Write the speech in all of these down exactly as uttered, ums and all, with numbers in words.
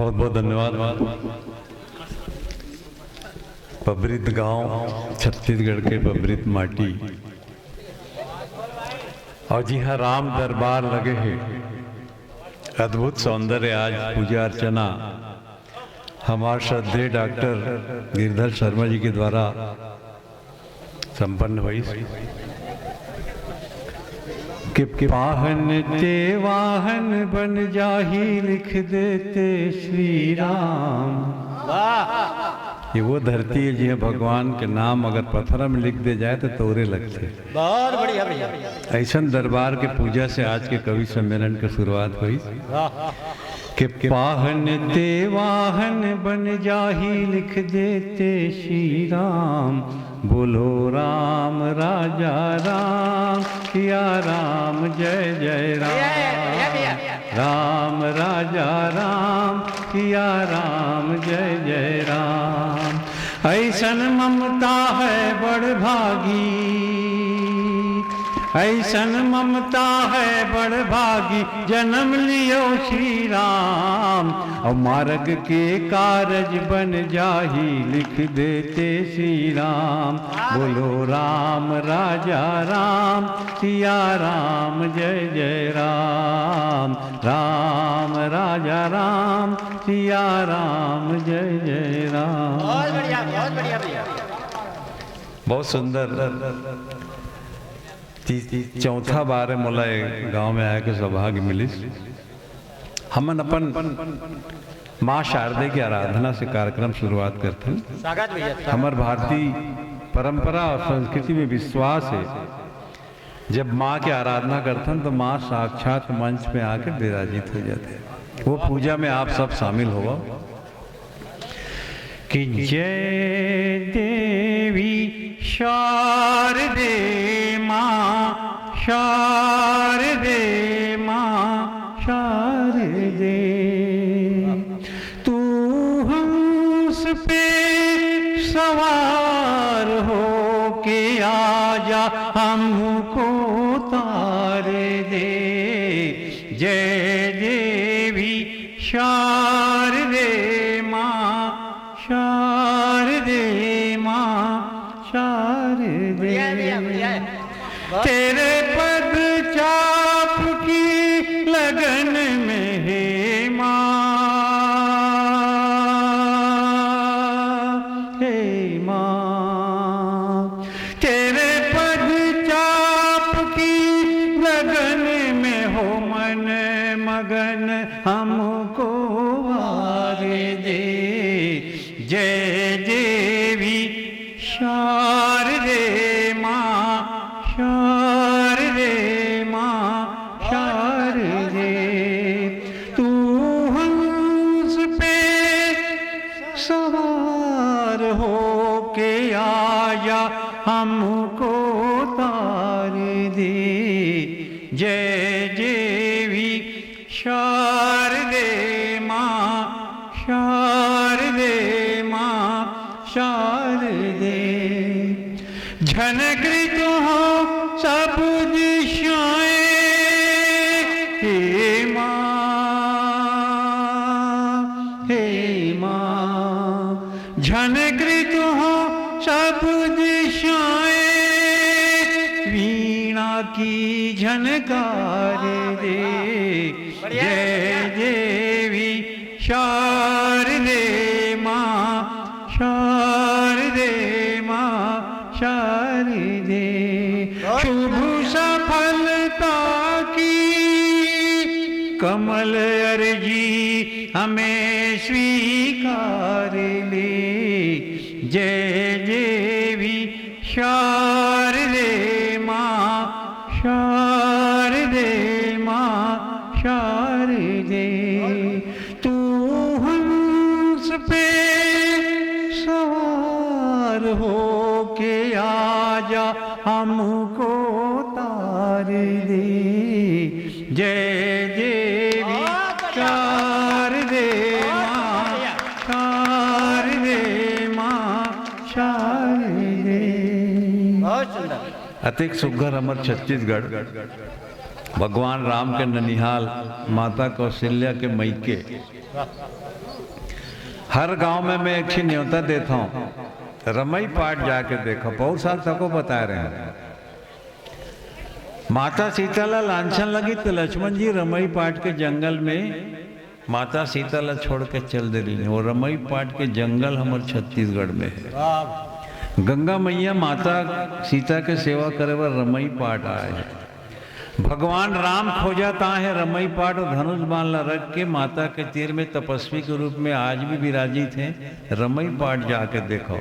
बहुत बहुत धन्यवाद। पबरित गांव, छत्तीसगढ़ के पबरित माटी, और जिहां राम दरबार लगे हे, अद्भुत सौंदर्य। आज पूजा अर्चना हमार श्रद्धेय डॉक्टर गिरधर शर्मा जी के द्वारा संपन्न होइस। कि पाहन ते वाहन बन जाही, लिख देते श्री राम। वाह, ये वो धरती है जिहां भगवान के नाम अगर पत्थर में लिख दे जाए तो तोरे लगथे। बहुत बढ़िया भैया। ऐसन दरबार के पूजा से आज के कवि सम्मेलन के शुरुआत होइस। वाह, कि पाहन ते वाहन बन जाही, लिख देते श्री राम। बोलो राम राजा राम, सिया राम जय जय भैया, भैया, भैया। राम, राम राजा राम, सिया राम जय जय राम। ऐसन ममता है बड़ भागी, ऐसन ममता है बड़ भागी, जन्म लियो श्री राम। और मार्ग के कारज बन जाही, लिख देते श्री राम। बोलो राम राजा राम, सिया राम जय जय राम। राम राजा राम, सिया राम जय जय राम। बहुत बढ़िया, बहुत बढ़िया भैया। बहुत सुंदर। ती- चौथा बार हे मोला ये गांव में आए के सौभाग्य मिलिस। हमन अपन माँ शारदे की आराधना से कार्यक्रम शुरुआत करथन। स्वागत भैया। हमर भारतीय परंपरा और संस्कृति में विश्वास है, जब माँ की आराधना करथन तो माँ साक्षात मंच में आके विराजित हो जाते हैं। वो पूजा में आप सब शामिल होवो। कि जय देवी शारदे माँ, शारदे माँ, शारदे। तू हंस पे सवार हो के आजा, हमको तार दे। जय देवी शारदे माँ, शारदे माँ, शारदे। बढ़िया है भैया, बढ़िया है। बहुत तेरे पद चाप की लगन में हे माँ, हे माँ। तेरे पद चाप की लगन में हो मन मगन, हमको वार दे। जय देवी शारदे माँ, शारदे माँ, शारदे। तू हंस पे सवार हो के आजा, हमको तार दे। जय देवी शारदे माँ, शारदे माँ, शारदे। झनकृत हो सब दिशाएं, हे माँ, हे माँ। झनकृत हो सब दिशाएं, वीणा की झनकार दे। जय देवी शारदे माँ, शारदे माँ, शारदे। शुभ सफलता की कमल अर्जी हमें स्वीकार ले। जय देवी शारदे माँ, शारदे माँ, शारदे। तू हंस पे सवार हो के आजा, हमको तार दे। जय देवी शारदे माँ, शारदे माँ, शारदे। बहुत सुंदर। अतेक सुघर हमर छत्तीसगढ़, भगवान राम के ननिहाल, माता कौशल्या के मइके, हर गांव में मैं एक ठे न्योता देता हूँ, रमई पाट जाके देखो। बहुत साल तको बताए रहे हैं, माता सीता ला लांछन लगी तो लक्ष्मण जी रमई पाट के जंगल में माता सीता ला छोड़ के चल दे रही। वो रमई पाट के जंगल हमर छत्तीसगढ़ में है। गंगा मैया माता सीता के सेवा करे बर रमई पाट आए हैं। भगवान राम खोजत आए हैं रमई पाट, और धनुष बाण ला रख के माता के तीर में तपस्वी के रूप में आज भी विराजित हैं। रमई पाट जाके देखो,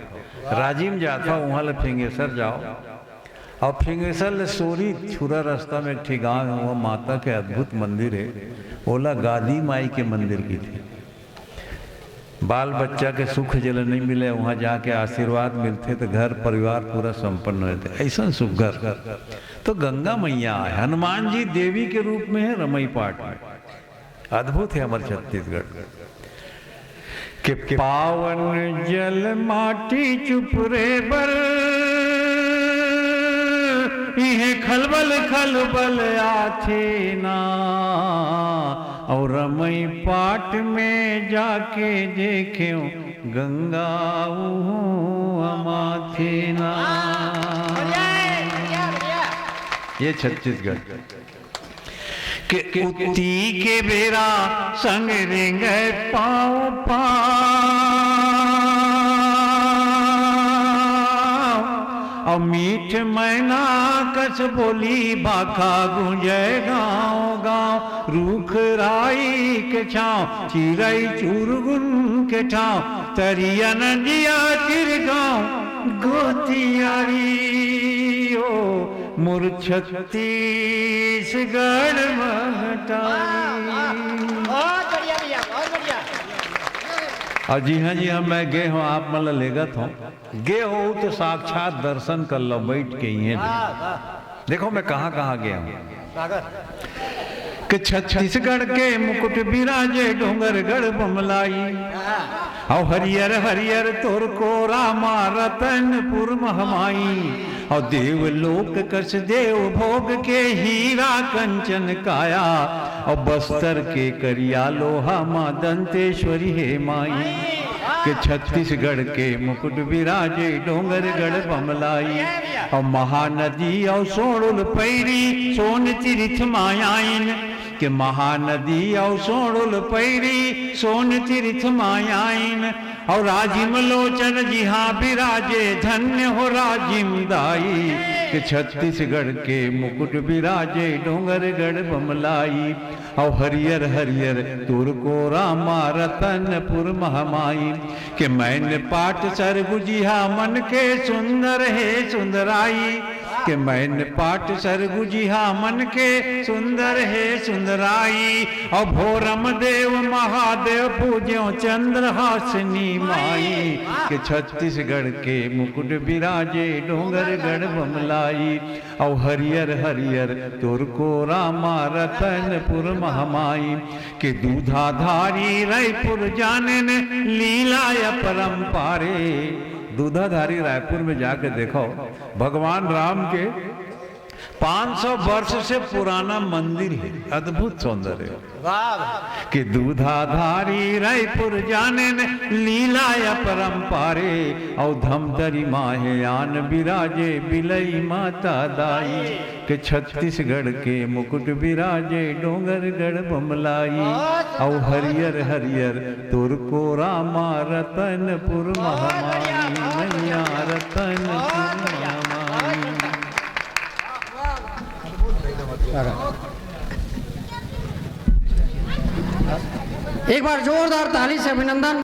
राजिम जाथो, वहां ले फिंगेसर जाओ, और फिंगेसर ले सोरी छुरा रास्ता में एक ठे गांव है, वहां माता के अद्भुत मंदिर है, ओला गादी माई के मंदिर कथे। बाल बच्चा के सुख जेला नहीं मिले, वहां जाके आशीर्वाद मिलथे तो घर परिवार पूरा संपन्न होथे। ऐसा सुघर तो गंगा मैया आए, हनुमान जी देवी के रूप में है रमई पाट में। अद्भुत है हमर छत्तीसगढ़ के पावन जल माटी चुपरे बर इहे खलबल खलबल आथे ना। और रमई पाट में जाके देखेव गंगा उहू अमाथे ना। ये छत्तीसगढ़ के उत्ती के बेरा संग रेंगे पाँव पाँव। और मीठ मैना कस बोली भाखा गूंजे गांव गांव। रूख राई के छांव, चिरई चुरगुन के ठांव, तरिया नदिया तिर गांव गोतियारी ओ मोर छत्तीसगढ़ महतारी। बहुत बढ़िया भैया, बहुत बढ़िया। और जी हाँ, जी हाँ, मैं गे हूँ, आप मन ला लेगत हूँ। गे हो तो साक्षात दर्शन कर लो, बैठ के ही है। देखो मैं कहाँ कहाँ गया हूँ। के छत्तीसगढ़ के मुकुट बिराजे डोंगरगढ़ बमलाई। और हरियर हरियर तोर कोरा मा रतनपुर महमाई। और देवलोक कस देव भोग के हीरा कंचन काया। और बस्तर के करिया लोहा मा दंतेश्वरी हे माई। के छत्तीसगढ़ के मुकुट बिराजे डोंगरगढ़ बमलाई। और महानदी और सोड़ुल पैरी सोन तीर्थ मायाइन। के महानदी और सोड़ुल पैरी सोन तीर्थ मायाइन। और राजिम लोचन जिहाँ बिराजे धन्य हो राजिम दाई। के छत्तीसगढ़ के मुकुट बिराजे डोंगरगढ़ बमलाई। और हरियर हरियर तोर कोरा मा रतनपुर महमाई। के मैन पाट सरगुजिहा मन के सुंदर हे सुंदराई। के मैन पाट सरगुजिहा मन के सुंदर हे सुंदराई। और भोरम देव महादेव पूज्यो चंद्रहासिनी माई। के छत्तीसगढ़ के मुकुट बिराजे डोंगरगढ़ बमलाई। और हरियर हरियर तोर कोरा मा रतनपुर महमाई। के दूधाधारी रायपुर जाने ने लीला अपरंपारे। दूधाधारी रायपुर में जाके देखो, भगवान राम के पाँच सौ वर्ष से पुराना मंदिर है, अद्भुत सौंदर्य। वाह। के दूधाधारी रायपुर जाने ने लीला अपरंपारे। और धमतरी माहे आन बिराजे बिलई माता दाई। के छत्तीसगढ़ के मुकुट बिराजे डोंगरगढ़ बमलाई। और हरियर हरियर तोर कोरा मा रतनपुर महमाई। मैया रतनपुर महमाई। एक बार जोरदार ताली से अभिनंदन।